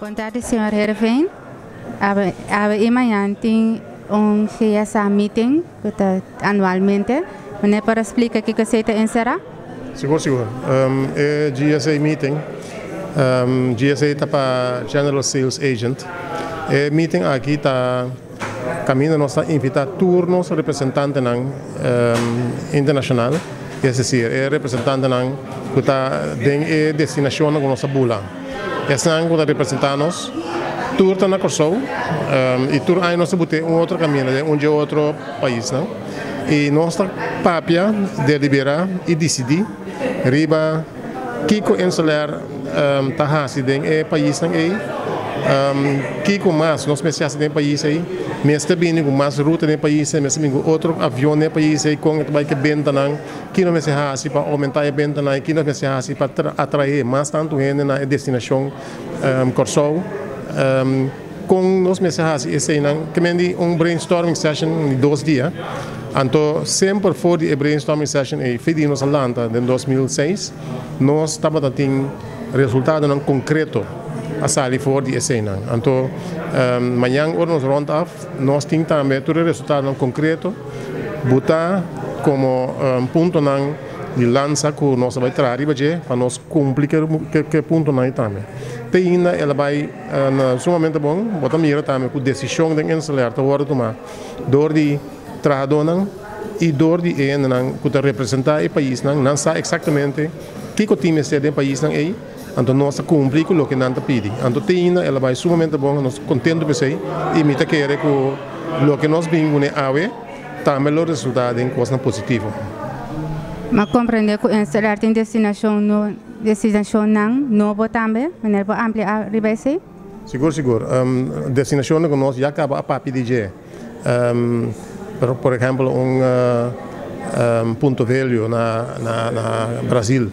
Bon tardi, señor Heerenveen. Awe, awe i mañan tin un GSA meeting ku ta anualmente. Meneer por a splika kiko esei ta enserá? Sigur, sigur. E GSA meeting, GSA ta pa General Sales Agent. E meeting aki ta kaminda nos ta invitá tur nos representantenan internashonal, es desir, e representantenan ku ta den e destinashonnan ku nos ta bula. Esnan ku ta representá nos tur ta na Kòrsou i tur aña nos ta but'é un otro kaminda den un dje otro paisnan i nos ta papia, deliberá i disidí riba kiko Insel Air ta hasi den e paisnan ei, kiko mas nos mester hasi den e pais ei, mester bini ku mas ruta den e pais ei, mester bini ku otro avion den e pais ei, kon e ta bai ku e bentanan. Ki nos mester hasi pa oumentá e bentanan i ki nos mester hasi pa atraé mas tantu hende na e destinashon Kòrsou? Kon nos mester hasi eseinan? Ke men di un brainstorming session di dos dia. Anto semper for di e brainstorming session ei, fe di nos a lanta den 2006, nos tabata tin resultadonan konkreto a sali for di eseinan. Anto mañan ora nos rònt af, nos tin tambe tur e resultadonan konkreto. Buta komo puntonan di lansa ku nos a bai traha riba dje pa nos kumpli ku e puntonan ei tambe. Te ainda el a bai na sumamente bon. Bo ta mira tambe ku desishon den Insel Air ta wòrdu tumá dor di trahadónan i dor di e hendenan ku ta representá e paisnan. Nan sa eksaktamente kiko tin mester den e paisnan ei, anto nos ta kumpli ku loke nan ta pidi. Anto te ainda el a bai sumamente bon, nos ta kontentu p'esei i mi ta kere ku loke nos bin kuné awe tambe lo resultá den kosnan positivo. Mi a komprendé ku Insel Air tin destinashon no destinashonnan nobo tambe. Meneer por amplia riba esei? Sigur, sigur. Destinashonnan ku nos ya kaba a papia di dje. Pero por ehèmpel un Punto Velho na na Brasil,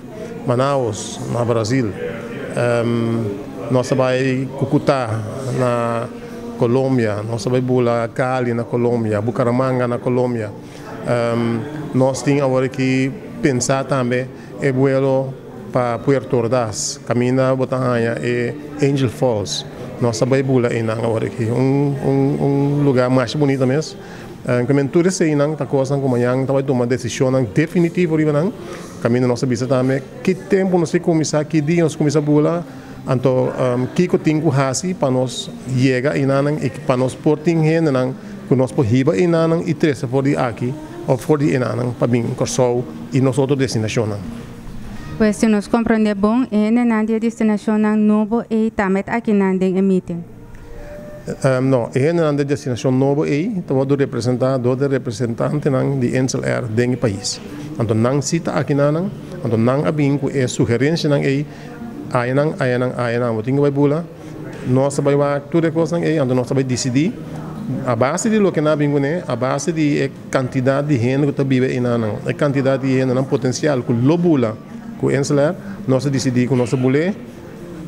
Manaus na Brasil. Nos ta bai Cucuta na Colombia, nos ta bai bula Cali na Colombia, Bucaramanga na Colombia. Nos tin awor aki pensa tambe e vuelo pa Puerto Ordaz, kaminda bo ta haña e Angel Falls. Nos ta bai bula einan awor aki. Un un un lugar masha bunita mes. Kaminda tur eseinan ta kosnan ku mañan ta bai tuma desishonnan definitivo riba nan. Kaminda nos ta bisa tambe ki tempu nos tin kuminsá, ki dia nos kuminsá bula, anto kiko tin ku hasi pa nos yega einanan i pa nos por tin hendenan ku nos por hiba einanan i trese for di aki òf for di einanan pa bin Kòrsou i nos otro destinashonnan. Pues si nos komprondé bon, e hendenan di e destinashonnan nobo ei tambe ta akinan den e meeting? No, e hendenan di e destinashon nobo ei ta wòrdu representá dor di representantenan di Insel Air den e pais. Anto nan si ta akinanan, anto nan a bin ku e sugerensianan ei, ayanan, ayanan, ayanan, bo tin ku bai bula, nos ta bai wak tur e kosnan ei, anto nos ta bai disidí a base di loke nan a bin kuné, a base di e kantidat di hende ku ta biba einanan, e kantidat di hendenan potensial ku lo bula ku Insel Air, nos ta disidí ku nos ta bul'é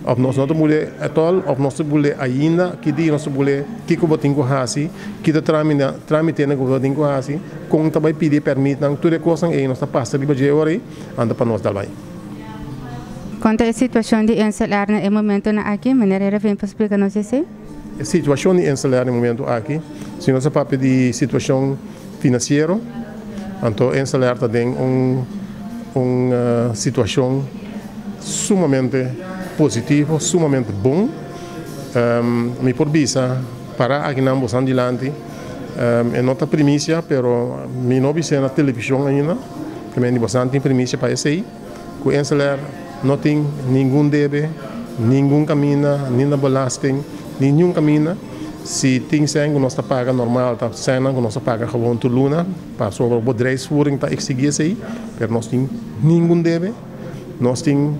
òf nos no ta bul'é ètòl, òf nos ta bul'é ainda, ki dia nos ta bul'é, kiko bo tin ku hasi, ki ta trámitenan ku bo tin ku hasi, kon ta bai pidi e pèrmitnan, tur e kosnan ei nos ta pasa riba dje ora ei, anto pa nos dal bai. Kon ta e situashon di Insel Air na e momentunan aki? Meneer Heerenveen por splika nos esei? E situashon di Insel Air na e momentu aki, si nos a papia di situashon finansiero, anto Insel Air ta den un un situashon sumamente positivo, sumamente bon. Mi por bisa para akinan bosan dilanti, e no ta primisia, pero mi no bis'é na televishon ainda, ke men di bosan tin primisia pa esei. Ku Insel Air no tin ningun debe, ningun kaminda, ni na belasting, ni niun kaminda. Si tin sèn ku nos ta paga normal ta sènnan ku nos ta paga gewoon tur luna, pasobra bedrijfsvoering ta eksigí esei, pero nos tin ningun debe. Nos tin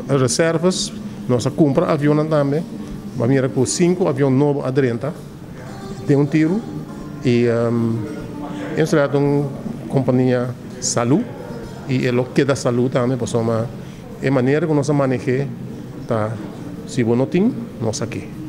reserves, nos a kumpra avionnan tambe, bo a mira ku sinku avion nobo a drenta den un tiru i Insel Air ta un kompania. Salú i e lo keda salú tambe pasobra e manera ku nos a maneh'é ta si bo no tin, nos aki.